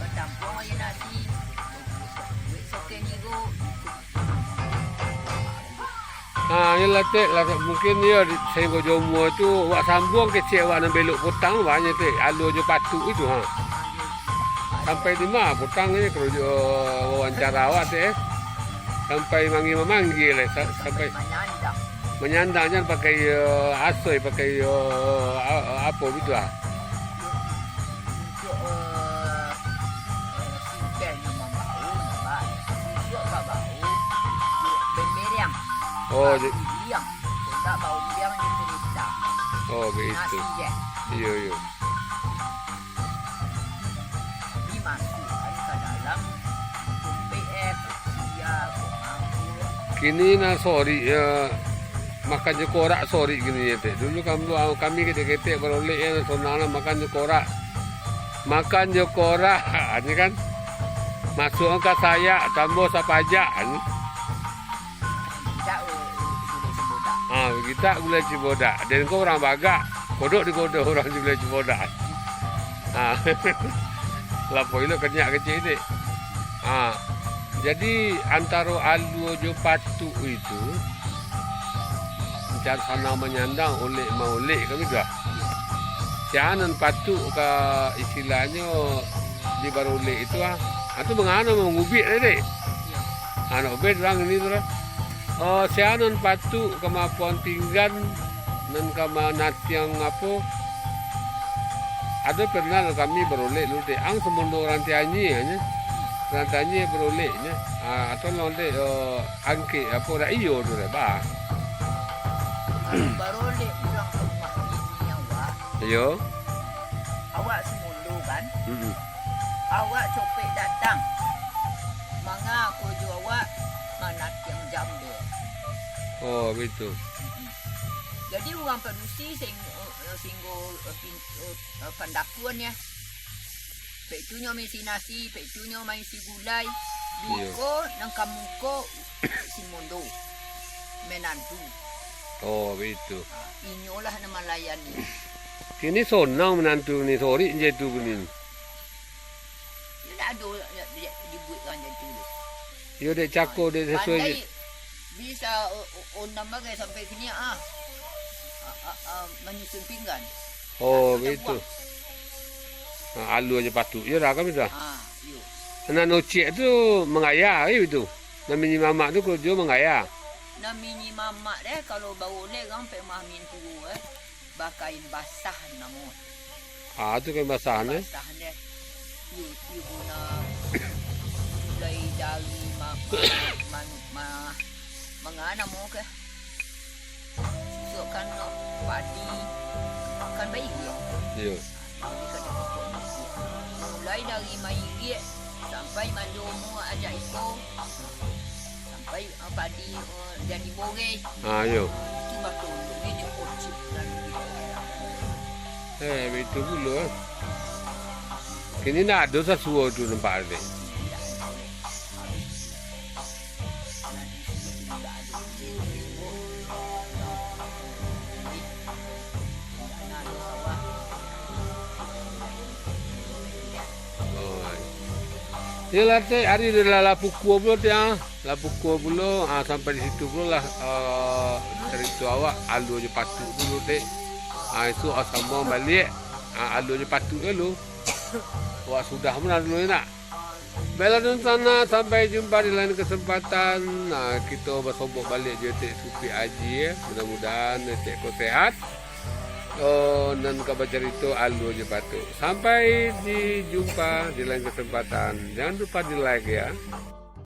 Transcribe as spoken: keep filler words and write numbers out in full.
Batampuang aia nasi. Duit soken nigo. Ha, iyolah, Tek, lah, mungkin iyo di, sainggo jo umua tu, wak sambuang kecek wak nan belok potang, banyak, Tek, alua jo patuk itu, ha. Sampai di ma potang ni, karajo wawancara awak, Tek, eh? Sampai manggi-mamanggi, eh, sa-, sampai manyandang. Manyandang, jan pakai, eh, asoi, pakai, eh, a-, a-, apo gitu, ah. Untuak, eh, eh, singkeh nyo mambao, nampak. Untuak babao, bemeriang. Oh, ja-, baliang. Kok ndak baumbiang di kereta. Oh, baitu. Nasi je. Iyo, iyo. Dimasuakan ka dalam dompet, eh, kok sia, kok mangko. Kini nan sorik, eh, makan jo korak sorik kini, yo, Tek. Dulu kami, kami ketek-ketek barolek, eh, sonang lah makan jo korak. Makan jo korah, ni kan. Masuak ka sayak, tambah sapajak, ni. Gitak gulai cibodak. Ah, gitak gulai cibodak. Den ko urang bagak, kodok digodok urang gulai cibodak. Ah. Lapau ilo kanyak kecil dek. Ah. Jadi, antaro alua jo patuk itu, Macam sanang manyandang, olek maolek kami tu lah. Sia nan patuk ka istilahnyo di barolek itu ah. Ah, tu mangana mangubik tadi. Anak ubek urang ini tu lah. Oh, sia nan patuk ka mapuan pinggan, nan ka manatiang apo. Ado pernah kami barolek dulu dek ang samundo urang Tianyie nyo. Urang Tianyie barolek nyo. Ah, tolong dek, oh, angkek apo dak iyo tu dek, bah. Kalau barolek urang rumah bini awak, iyo. Awak samundo kan? Mm-mm. Awak copek datang. Manga ko jo awak manatiang jambek. Oh, begitu. Mm-mm. Jadi urang padusi sing-, eh, singgo, eh, pin-, eh, eh, pandakuan ya. Pek tu nyo maisi nasi, pek tu nyo maisi gulai. Iyo. Biko nan ka muko si Mondo. Menantu. Oh, begitu. Ah, inyolah nan malayani. Kini sonang menantu ni, sorik je tu bunyi. Iyo, dak ado, dak, dak dibuek kan jadi tu. Iyo, dek cako, dek sesuai. Pandai bisa, o-, o-, onam bagai sampai kini, ah. Ah, ah, ah, manyusun pinggan. Oh, begitu. Ah, alua jo patuk. Iyo dah, kan bisa. Ah, iyo. Nan uciak tu mangaya, eh, itu. Nan minyi mamak tu karajo mangaya. Nan minyi mamak deh, kalau baolek kan pek mamin tuo, eh. Bakain basah namo. Ah, tu kain basah, neh? Basah, neh. Yu, yu guna mulai dari ma-, ma-, manu-, ma-, manga namo ke? So, kan padi, kan baigiak. Iyo. Jadi, kada pokok baigiak. Mulai dari maigiak sampai manjomo aja iko. Sampai, ah, padi, ah, jadi boreh. Ah, iyo. Itu baru untuak nyo ocit lalu di dalam. Eh, itu pulo, eh. Kini ndak ado sasuo tu nampak dek. Oh. Iyolah, Tek, ari lah, lah pukua pulo, Tek, ah. Lah pukua pulo, ah, sampai di situ pulo lah, ah, carito awak, alua jo patuk dulu, Tek. Ah, isuak, ah, sambung baliak, ah, alua jo patuk dulu. Awak sudah pulo dulu, nak. Baiklah, dunsanak, sampai jumpa di lain kesempatan. Ah, kito basobok baliak jo Tek Supik Aji, ya. Mudah-mudahan Tek ko sehat. Oh, nan ka bacarito alua jo patuk. Sampai dijumpa di lain kesempatan. Jangan lupa di-like, ya.